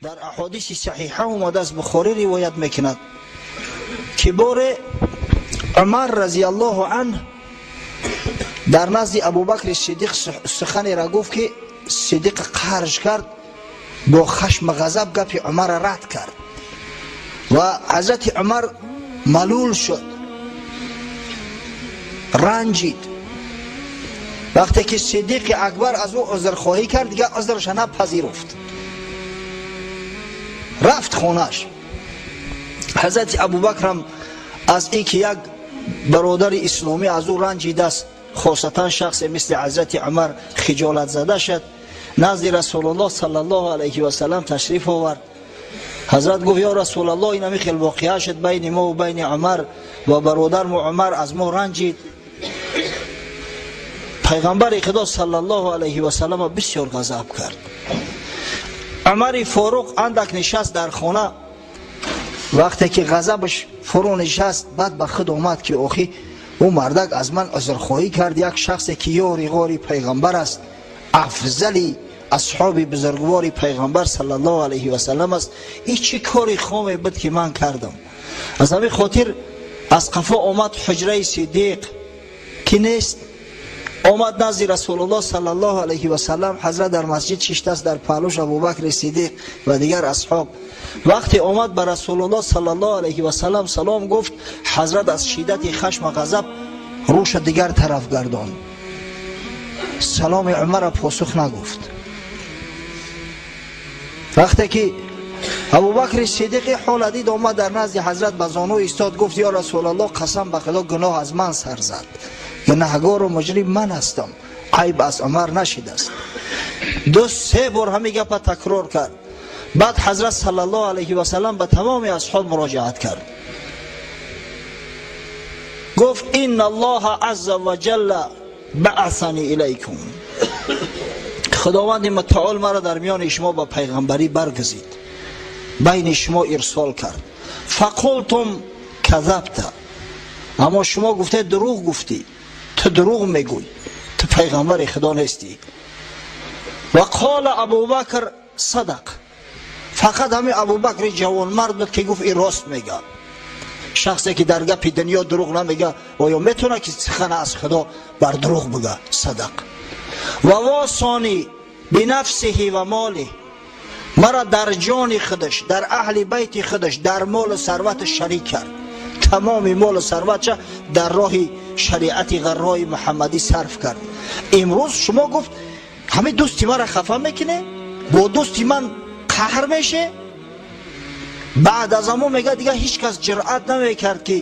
Дар аҳодиси саҳиҳа омадааст, Бухорӣ ривоят мекунад, ки боре Умар разияллоҳу анҳ дар назди Абубакри Сиддиқ суханеро гуфт, ки Сиддиқ қарж кард, бо хашм ғазаб гапи Умарро рад кард ва ҳазрати Умар малул шуд, ранҷид. Вақте ки Сиддиқи Акбар аз ӯ узрхоҳӣ кард, дигар узрша напазируфт, рафт хонаш. Ҳазрати Абубакрам аз ин ки як бародари исломӣ аз ӯ ранҷидааст, хосатан шахсе мисли ҳазрати Умар, хиҷолатзада шуд. Назди Расулуллоҳ саллаллоҳу алайҳи васаллам ташриф овард. Ҳазрат гуфт: ё Расулаллоҳ, ин ҳамин хел воқеа шуд байни мо ва байни Умар ва бародармо Умар аз мо ранҷид. Пайғамбари Худо саллаллоҳу алайҳи васаллам бисёр ғазаб кард. Умари Форуқ андак нишаст дар хона. Вақте ки ғазабаш фурӯ нишаст, баъд ба худ омад, ки охи, ӯ мардак аз ман узрхоҳӣ кард, як шахсе ки ёри ғори пайғамбар аст, афзали асҳоби бузургвори пайғамбар саллаллоҳу алайҳи васаллам аст, ин чӣ кори хоме буд, ки ман кардам? Аз ҳамин хотир аз қафо омад ҳуҷраи Сиддиқ, ки нест. Омад назди Расулуллоҳ саллаллоҳу алайҳи васаллам. Ҳазрат дар масҷид шиштааст, дар паҳлӯш Абубакри Сиддиқ ва дигар асҳоб. Вақте омад, ба Расулуллоҳ саллаллоҳу алайҳи васаллам салом гуфт. Ҳазрат аз шиддати хашма ғазаб рӯша дигар тараф гардонд, саломи Умарро посух нагуфт. Вақте ки Абубакри Сиддиқи ҳола дид, омад дар назди ҳазрат ба зону истод, гуфт: ё Расулаллоҳ, қасам ба Худо, гуноҳ аз ман сар зад, гунаҳгору муҷрим ман ҳастам, айб аз Умар нашидааст. Ду се бор ҳамин гапа такрор кард. Баъд ҳазрат саллаллоҳу алайҳи васаллам ба тамоми асҳоб муроҷиат кард, гуфт: инна Аллоҳа азза ва ҷалла баъасани илайкум, Худованди мутаол маро дар миёни шумо ба пайғамбарӣ баргузид, байни шумо ирсол кард. Фақултум казабта, аммо шумо гуфте: дурӯғ гуфтӣ, ту дурӯғ мегӯй, ту пайғамбари Худо нестӣ. Ва қола Абубакр садақ, фақат ҳамин Абубакри ҷавонмард буд, ки гуфт: ин рост мега. Шахсе ки дар гапи дунё дурӯғ намега, оё метавонад, ки сухана аз Худо бар дурӯғ бига? Садақ ва восонӣ бинафсиҳи ва молиҳ, мара дар ҷони худаш, дар аҳли байти худаш, дар молу сарваташ шарик кард. Тамоми молу сарватша дар роҳи шариати ғаррои Муҳаммадӣ сарф кард. Имрӯз шумо, гуфт, ҳамин дӯсти мара хафа мекунӣ, бо дӯсти ман қаҳр меше. Баъд аз амо, мега, дигар ҳеҷ кас ҷуръат намекард, ки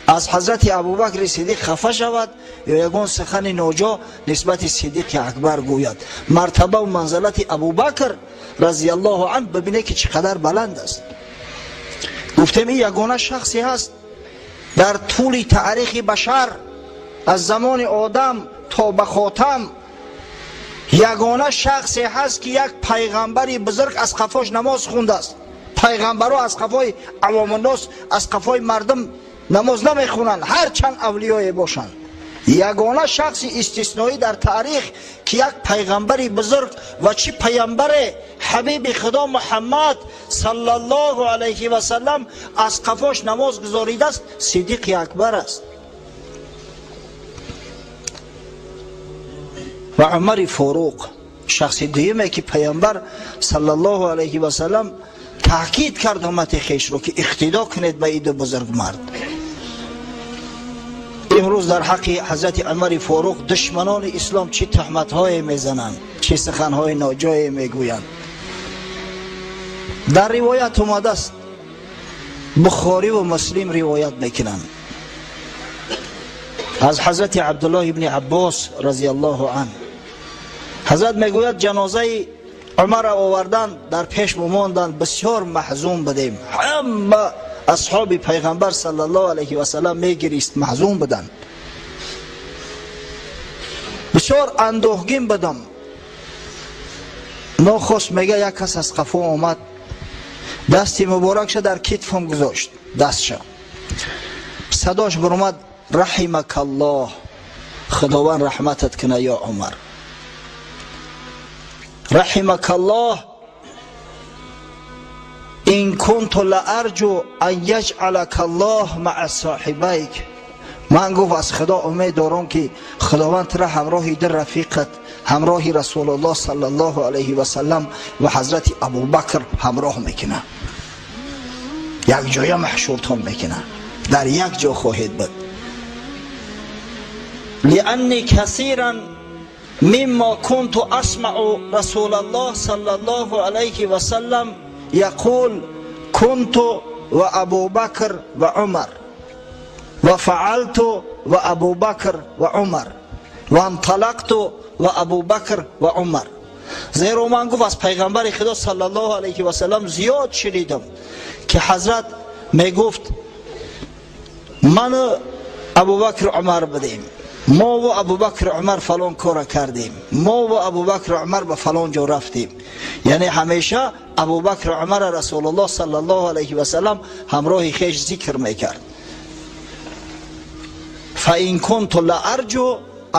аз ҳазрати Абубакри Сиддиқ хафа шавад ё ягон сухани ноҷо нисбати Сиддиқи Акбар гӯяд. Мартабаву манзалати Абубакр разияллоҳу анҳ, бибине, ки чӣ қадар баланд аст. Гуфтем, ин ягона шахсе ҳаст дар тӯли таърихи башар, аз замони Одам то ба хотам, ягона шахсе ҳаст, ки як пайғамбари бузург аз қафош намоз хундааст. Пайғамбаро аз қафои авомуннос, аз қафои мардум намоз намехонанд, ҳарчанд авлиёе бошанд. Ягона шахси истисноӣ дар таърих, ки як пайғамбари бузург, ва чӣ пайғамбаре, ҳабиби Худо Муҳаммад саллаллоҳу алайҳи васаллам аз қафош намоз гузоридааст, Сиддиқи Акбар аст. Ва Умари Форуқ, шахси дуюме, ки пайғамбар саллаллоҳу алайҳи васаллам таъкид кард уммати хешро, ки иқтидо кунед ба ин ду бузургмард. Имрӯз дар ҳаққи ҳазрати Умари Форуқ душманони ислом чӣ туҳматҳое мезананд, чӣ суханҳои ноҷое мегӯянд. Дар ривоят омадааст, Бухориву Муслим ривоят мекунанд аз ҳазрати Абдуллоҳ ибни Аббос разияллоҳу анҳ. Ҳазрат мегӯяд: ҷанозаи Умарро овардан, дар пеш монданд, бисёр маҳзун будем. Ҳама асҳоби пайғамбар саллаллоҳу алайҳи васаллам мегирист, маҳзун буданд, бисёр андӯҳгин будам. Нохост, мега, як кас аз қафо омад, дасти муборакша дар китфам гузошт, дастша. Садош баромад: раҳимакаллоҳ, Худованд раҳматат куна, ё Умар, раҳимакаллоҳ. ин кунту лаарҷу ан яҷъалака аллоҳ маа соҳибайк. Ман гуфт аз Худо умед дорам ки Худованд тура ҳамроҳи ду рафиқат, ҳамроҳи Расулуллоҳ саллаллоҳу алайҳи васаллам ва ҳазрати Абубакр ҳамроҳ мекунад, як ҷоя маҳшуртон мекунад, дар як ҷо хоҳед буд. Лианни касиран мимма кунту асмау Расулаллоҳ саллаллоҳу алайҳи васаллам яқул кунту ва Абубакр ва Умар ва фаалту ва Абубакр ва Умар ва инталақту ва Абубакр ва Умар. Зеро ман гуфт аз пайғамбари Худо саллаллоҳу алайҳи васаллам зиёд шунидам ки ҳазрат мегуфт ману Абубакр Умар будем, мо ва Абубакр Умар фалон кора кардем, мо ва Абубакр Умар ба фалон ҷо рафтем. Яъне ҳамеша Абубакр Умарро Расулуллоҳ саллаллоҳу алайҳи васаллам ҳамроҳи хеш зикр мекард. Фаин кунту лаарҷу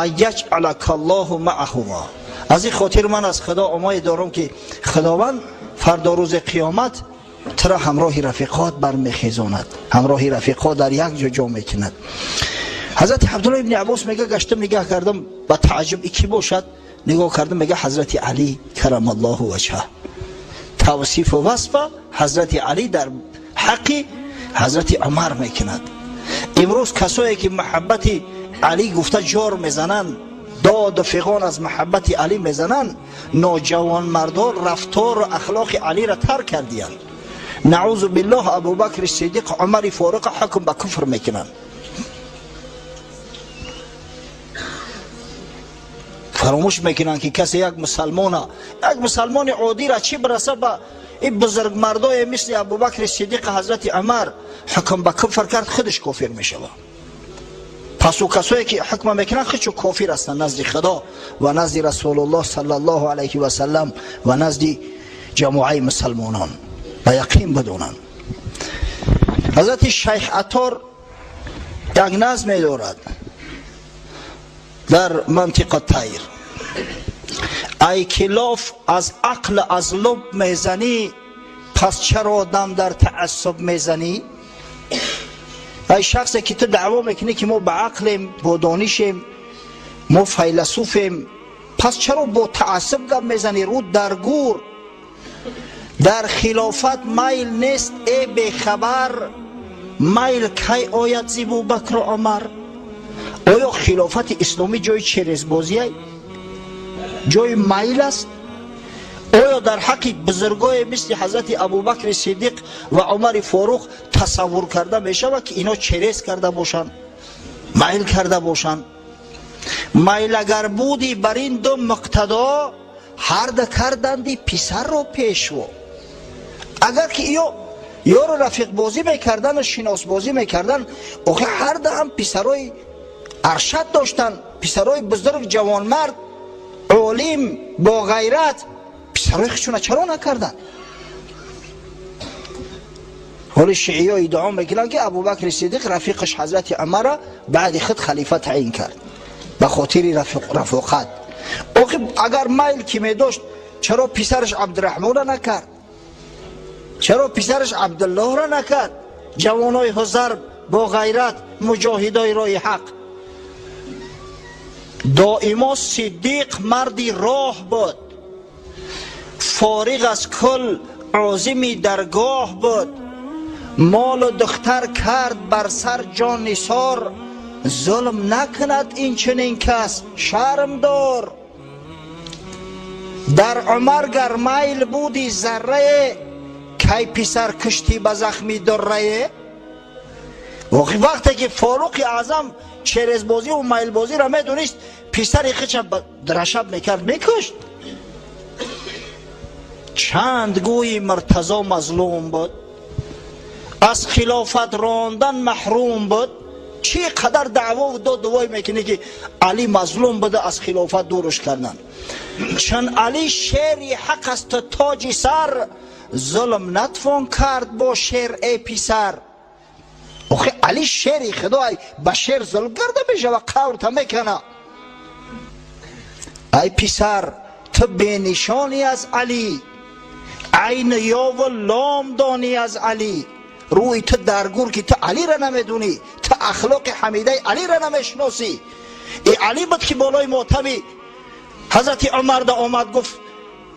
ан яҷъалака аллоҳу маъаҳума. Аз ин хотир ман аз Худо умед дорам ки Худованд фардо рӯзи қиёмат тура ҳамроҳи рафиқот бармехезонад, ҳамроҳи рафиқот дар як ҷо ҷо мекунад. Ҳазрати Абдуллоҳ ибни Аббос мега гаштам нигоҳ кардам ба тааҷҷуб, ки бошад? Нигоҳ кардам, мега ҳазрати Алӣ карамаллоҳу ваҷҳа. Тавсифу васфа ҳазрати Алӣ дар ҳаққи ҳазрати Умар мекунад. Имрӯз касое ки муҳаббати Алӣ гуфта ҷор мезананд, доду фиғон аз муҳаббати Алӣ мезананд, ноҷавонмардон рафтору ахлоқи Алиро тарк кардиянд. Наъузу биллоҳ, Абубакри Сиддиқ, Умари Форуқа ҳукм ба куфр мекунанд. Фаромӯш мекунанд ки касе як мусалмона, як мусалмони оддиро чӣ бираса ба ин бузургмардое мисли Абубакри Сиддиқ, ҳазрати Умар ҳукм ба куфр кард, худаш кофир мешавад. Пас ӯ касое ки ҳукма мекунанд худшо кофир ҳастанд назди Худо ва назди Расулуллоҳ саллаллоҳу алайҳи васаллам ва назди ҷамоаи мусалмонон. Ба яқин бидонанд. Ҳазрати Шайх Атор як назм медорад дар мантиқа тайр. Ай ки лоф аз ақл аз луб мезанӣ, пас чаро дам дар таассуб мезанӣ? Ай шахсе ки ту даъво мекунӣ ки мо ба ақлем, бо донишем, мо файласуфем, пас чаро бо таассуб гап мезанӣ? Рӯ дар гур. Дар хилофат майл нест, э бехабар, майл кай ояд зи Абубакру Умар? Оё хилофати исломӣ ҷои черезбозия, ҷои майл аст? Оё дар ҳаққи бузургое мисли ҳазрати Абубакри Сиддиқ ва Умари Форуқ тасаввур карда мешавад ки ино через карда бошанд, майл карда бошанд? Майл агар буди бар ин ду муқтадо, ҳарда карданди писарро пешво. Агар ки иё ёру рафиқбозӣ мекардану шиносбозӣ мекардан, охи ҳарда ҳам писарои аршад доштанд, писарои бузург, ҷавонмард, олим, бо ғайрат, писарои худшона чаро накарданд? Ҳоли шииё иддао мекунанд ки Абубакри Сиддиқ рафиқаш ҳазрати Умарро баъди худ халифа таъин кард ба хотири рафоқат. Охи агар майл ки медошт, чаро писараш Абдураҳмонро накард? Чаро писараш Абдуллоҳро накард? Ҷавонои ҳузарб, бо ғайрат, муҷоҳидои роҳи ҳақ. Доимо Сиддиқ марди роҳ буд, фориғ аз кул озими даргоҳ буд, молу духтар кард бар сар ҷон нисор, зулм накунад ин чунин кас шарм дор. Дар Умар гар майл буди заррае, кай писар куштӣ ба захми дуррае? Вақте ки Форуқи Аъзам черезбозиву майлбозиро медонист, писари худша рашаб мекард, мекушт. Чанд гӯи Муртазо мазлум буд, аз хилофат рондан маҳрум буд. Чӣ қадар даъвову додувой мекунӣ ки Алӣ мазлум буда, аз хилофат дуруш карданд. Чун Алӣ шери ҳақ асту тоҷи сар, зулм натвон кард бо шер, э писар. Охи Алӣ шери Худо, ба шер зулм карда мешава, қаврта мекана. Ай писар, ту бенишонӣ аз Алӣ. Айн ё ва лом донӣ аз Алӣ, рӯи ту дар гур, ки ту Алиро намедонӣ, ту ахлоқи ҳамидаи Алиро намешиносӣ. И Алӣ буд, ки болои мотами ҳазрати Умарда омад, гуфт: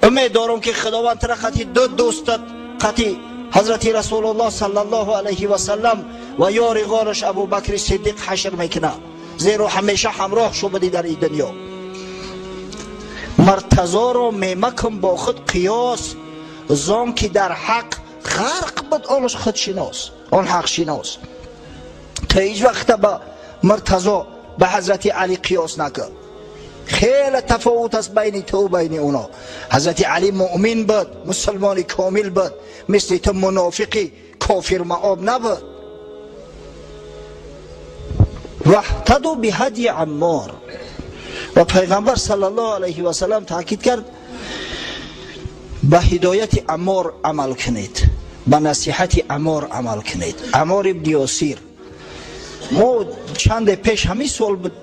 умед дорам, ки Худованд тура қати ду дӯстат, қати ҳазрати Расулуллоҳ саллаллоҳу алайҳи васаллам ва ёри ғораш Абубакри Сиддиқ ҳашр мекунад, зеро ҳамеша ҳамроҳ шудӣ дар ин дунё. Муртазоро мемакун бо худ қиёс, зон ки дар ҳақ ғарқ буд онаш худшинос, он ҳақшинос. Ту ҳеҷ вақта ба Муртазо, ба ҳазрати Алӣ қиёс накун. Хеле тафовут аст байни ту байни оно. Ҳазрати Алӣ муъмин буд, мусулмони комил буд, мисли ту мунофиқи кофирмаоб набуд. Ваҳтаду биҳадyi Аммор. Ва Пайғамбар саллаллоҳу алайҳи васаллам таъкид кард: ба ҳидояти Аммор амал кунед, ба насиҳати Аммор амал кунед. Аммор ибни Ёсир. Мо чанде пеш, ҳамин сол буд,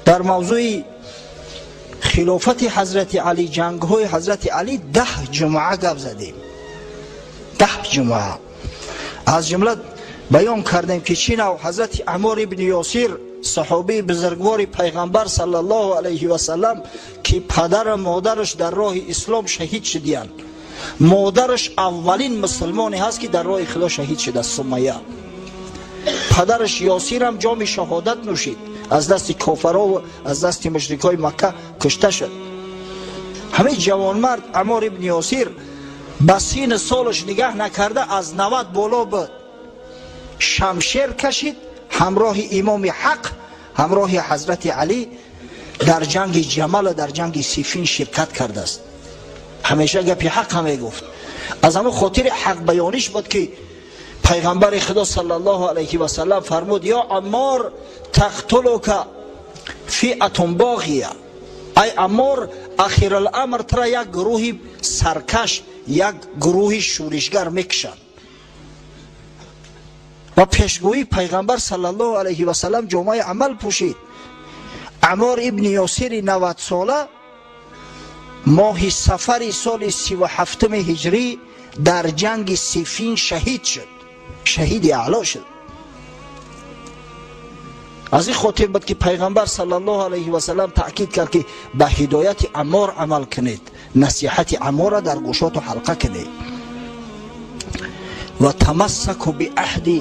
дар мавзӯи хилофати ҳазрати Алӣ, ҷангҳои ҳазрати Алӣ 10 ҷумъа гап задем, 10 ҷумъа. Аз ҷумла баён кардем, ки чӣ нав ҳазрати Аммор ибни Ёсир, саҳобии бузургвори Пайғамбар саллаллоҳу алайҳи васаллам, ки падару модараш дар роҳи ислом шаҳид шудиянд. Модараш аввалин мусулмоне ҳаст, ки дар роҳи Худо шаҳид шудааст, Сумая. Падараш Ёсирам ҷоми шаҳодат нӯшид, аз дасти кофарову аз дасти мушрикҳои Макка кушта шуд. Ҳамин ҷавонмард Аммор ибни Ёсир ба сину солаш нигаҳ накарда, аз 90 боло буд, шамшер кашид, ҳамроҳи имоми ҳақ, ҳамроҳи ҳазрати Алӣ дар ҷанги Ҷамала, дар ҷанги Сифин ширкат кардааст. Ҳамеша гапи ҳақ ҳам мегуфт. Аз ҳамон хотири ҳақбаёниш буд, ки Пайғамбари Худо саллаллоҳу алайҳи васаллам фармуд: ё Аммор, тақтулука фиатун боғия. Ай Аммор, ахируламр тура як гурӯҳи саркаш, як гурӯҳи шӯришгар мекушанд. Ва пешгӯии Пайғамбар саллаллоҳу алайҳи васаллам ҷомаи амал пӯшид. Аммор ибни Ёсири 90сола моҳи сафари соли 37-уми ҳиҷрӣ дар ҷанги Сифин шаҳид шуд, шаҳиди аъло шуд. Аз ин хотир буд, ки Пайғамбар саллаллоҳу алайҳи васаллам таъкид кард, ки ба ҳидояти Аммор амал кунед, насиҳати Амморра дар гӯшоту ҳалқа кунед. Ва тамассаку биаҳди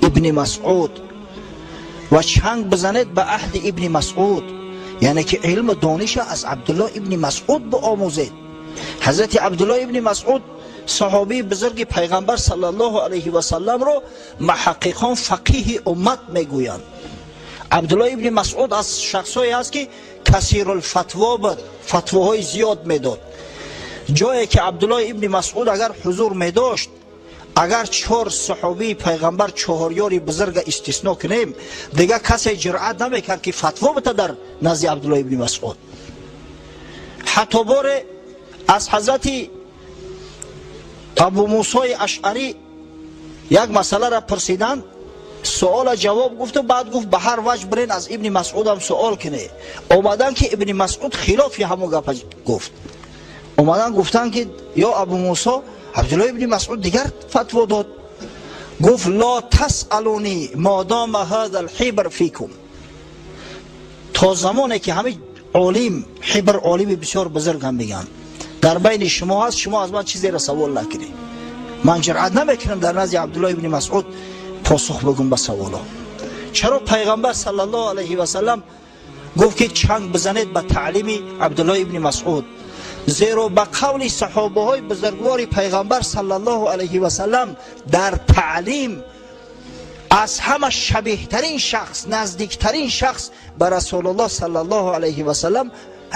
ибни Масъуд. Ва чанг бизанед ба аҳди ибни Масъуд, яъне ки илму дониша аз Абдуллоҳ ибни Масъуд биомӯзед. Ҳазрати Абдуллоҳ ибни Масъуд, саҳобии бузурги Пайғамбар саллаллоҳу алайҳи васалламро муҳаққиқон фақиҳи уммат мегӯянд. Абдуллоҳ ибни Масъуд аз шахсҳое ҳаст, ки касирулфатво буд, фатвоҳои зиёд медод. Ҷое ки Абдуллоҳ ибни Масъуд агар ҳузур медошт, агар чор саҳобии Пайғамбар, чоҳорёри бузурга истисно кунем, дигар касе ҷуръат намекард, ки фатво бита дар назди Абдуллоҳ ибни Масъуд. Ҳатто боре аз ҳазрати Абу Мусои Ашъарӣ як масъаларо пурсиданд, суола ҷавоб гуфту баъд гуфт: ба ҳар ваҷ бирен, аз ибни Масъудам суол кине. Омадан, ки ибни Масъуд хилофи ҳамон гапа гуфт. Омадан гуфтанд, ки ё Абу Мусо, Абдуллоҳ ибни Масъуд дигар фатво дод. Гуфт: ло тасалунӣ модома ҳаза лҳибр фикум. То замоне ки ҳамин олим, ҳибр, олими бисёр бузург ҳам мегӯянд, дар байни шумо ҳаст, шумо аз ман чизеро савол накунед. Ман ҷуръат намекунам дар назди Абдуллоҳ ибни Масъуд посух бигум ба саволо. Чаро Пайғамбар саллаллоҳу алайҳи васаллам гуфт, ки чанг бизанед ба таълими Абдуллоҳ ибни Масъуд? Зеро ба қавли саҳобаҳои бузургвори Пайғамбар саллаллоҳу алайҳи васаллам, дар таълим аз ҳама шабеҳтарин шахс, наздиктарин шахс ба Расулуллоҳ саллаллоҳу алайҳи васаллам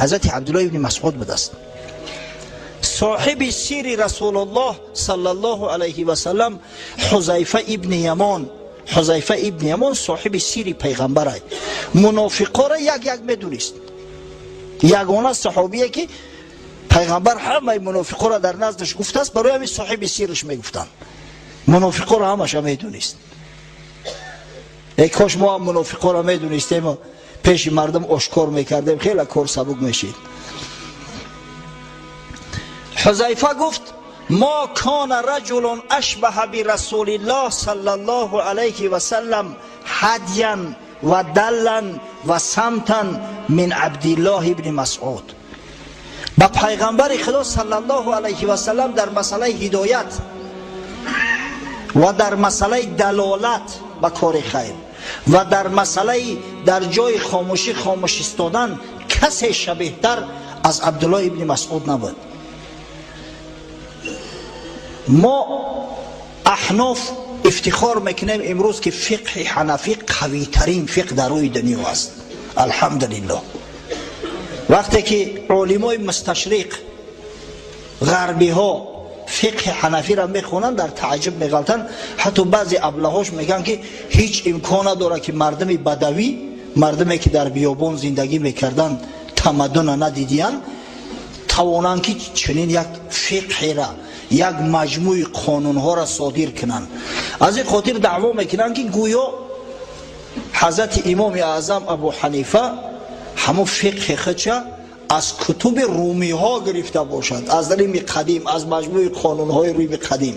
ҳазрати Абдуллоҳ ибни Масъуд будааст. Соҳиби сири Расулуллоҳ саллаллоҳу алайҳи васаллам Ҳузайфа ибни Ямон. Ҳузайфа ибни Ямон соҳиби сири Пайғамбарай, мунофиқоро як як медонист. Ягона саҳобие, ки Пайғамбар ҳамаи мунофиқоро дар наздаш гуфтааст, барои ҳамин соҳиби сираш мегуфтанд. Мунофиқоро ҳамаша медонист. Эй кош мо ҳам мунофиқоро медонистему пеши мардум ошкор мекардем, хеле кор сабук мешид. Ҳузайфа гуфт: ما کان رجل اشبه برسول الله صلی الله علیه و سلم هدیا و دلا و سمتا من عبدالله ابن مسعود. ба пайғамбари худо саллаллоҳу алайҳи васаллам дар масъалаи ҳидоят ва дар масъалаи далолат ба кори хайр ва дар масъалаи дар ҷои хомӯшӣ хомӯш истодан касе шабеҳтар аз Абдуллоҳ ибни Масъуд набуд. Мо аҳноф ифтихор мекунем имрӯз, ки фиқҳи ҳанафӣ қавитарин фиқҳ дар рӯи дунё аст, алҳамдулиллоҳ. Вақте ки олимои мусташриқ, ғарбиҳо фиқҳи ҳанафиро мехонанд, дар тааҷҷуб меғалтанд. Ҳатто баъзе аблаҳош мегӯянд, ки ҳеҷ имкон надорад, ки мардуми бадавӣ, мардуме ки дар биёбон зиндагӣ мекарданд, тамаддуна надидиянд, тавонанд, ки чунин як фиқҳера, як маҷмӯи қонунҳоро содир кунанд. Аз ин хотир даъво мекунанд, ки гӯё ҳазрати имоми аъзам Абу Ҳанифа ҳамон фиқҳи худша аз кутуби румиҳо гирифта бошад, аз Рими қадим, аз маҷмӯи қонунҳои Рими қадим.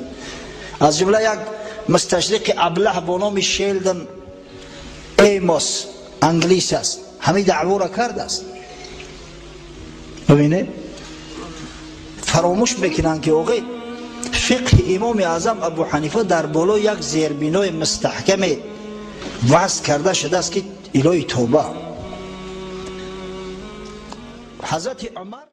Аз ҷумла як мусташриқи аблаҳ бо номи Шелдон Эймос, англис аст, ҳамин даъвора кардааст. Бибинед, фаромӯш мекунанд, ки оғи фиқҳи имоми аъзам Абу Ҳанифа дар болои як зербинои мустаҳкаме вазъ карда шудааст, ки илоҳи тоба. Ҳазрати Умар.